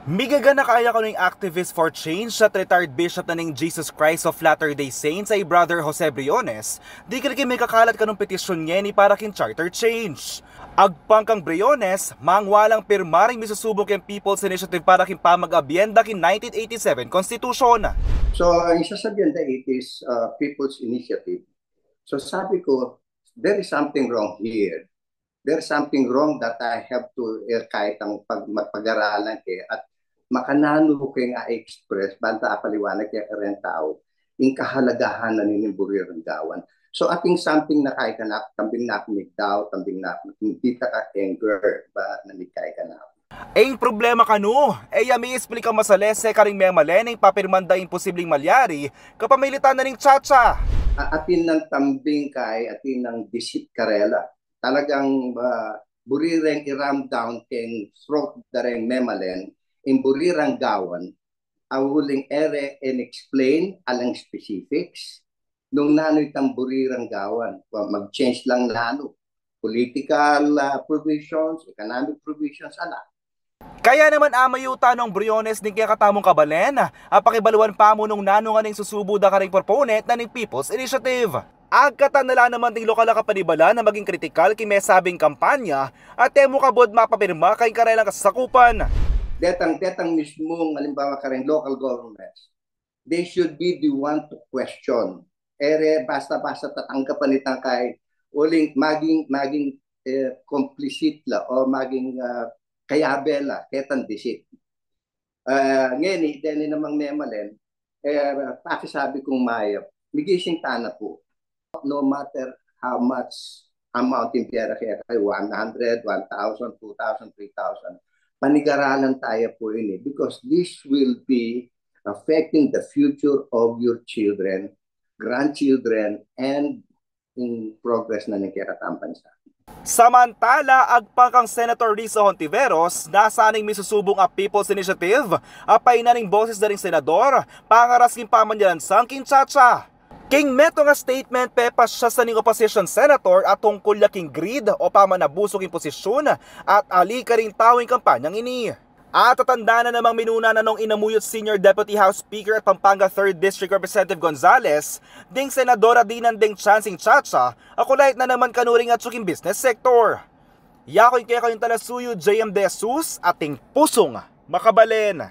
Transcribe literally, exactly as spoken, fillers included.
Migaganaka ya kanu ing activist for change at retired bishop na ning Jesus Christ of Latter-day Saints a i Brother Jose Briones, dikil king mekakalat kanung petisyun ngeni para king charter change. Agpang kang Briones, mangwalang pirma ring misusubung keng People's Initiative para king pamag-abyenda king nineteen eighty-seven Constitution. So, ang sasabihan da, it is uh, People's Initiative. So, sabi ko, there is something wrong here. There's something wrong that I have to, eh, kaitang pag, magpag-aralan ke at makananu keng a-express, banta apaliwanag ke kareng tau ing kahalagahan na ning buri rang gawan. So, atin something na kaikan aku, tambing na aku migdau, tambing na aku, ing dita ka anger ba na mikaikan aku. Ing problema kanu, e ya miesplika masalese karing memalen ing papirman da ing posibleng malyari kapamilitan na ning CHACHA. A-, atin nang tambing kai, atin nang deceit karela. Talagang, ah, buri reng i-ram down keng throat da reng memalen ing buri rang gawan, a uling e re in-explain alang specifics nung nanu itang buri rang gawan, mag-change lang nanu, political, ah, provisions, economic provisions, ala. Kaya naman amayuta nong Briones ning kekatamung kabalen a pakibaluan pa mu nung nanu ngan ing susubu da karing proponent na ning People's Initiative. Agkatan na la naman ding lokal a kapanibalan a maging kritikal king mesabing kampanya at e mu kabud mapapirma king karelang kasasakupan. Detang, detang mismung, alimbawa, kareng local governments, they should be the one to question. E re basta-basta tatanggapan itang kai uling maging, maging, eh, complicit la o maging, ah, kayabe la ketang deceit. Ah, ngeni, deni namang memalen, eh, pakisabi kung mayap, migising tana pu. No matter how much amount ing pera kaya kayo, one hundred, one thousand, two thousand, three thousand, panigaralan taya pu ini because this will be affecting the future of your children, grandchildren, and in progress na ning kekatamung bansa. Samantala, agpang kang Senator Risa Hontiveros, nasa ning misusubung a People's Initiative a painan ning boses da ring senador pangaras king pamanyalansang king CHACHA. King metung a statement, pepasya sa ning opposition senator a tungkul ya king greed o pamanabusu king posisyun at ali karing tau ing kampanyang ini. At tatandanan namang minuna na nong inamuyut Senior Deputy House Speaker at Pampanga Third District Representative Gonzales ding senador a dinan deng chance ing CHACHA a kulait na naman kanu ring atsu king business sector. Yaku ing kekayung talasuyu, J M De Jesus, ating pusung makabalen.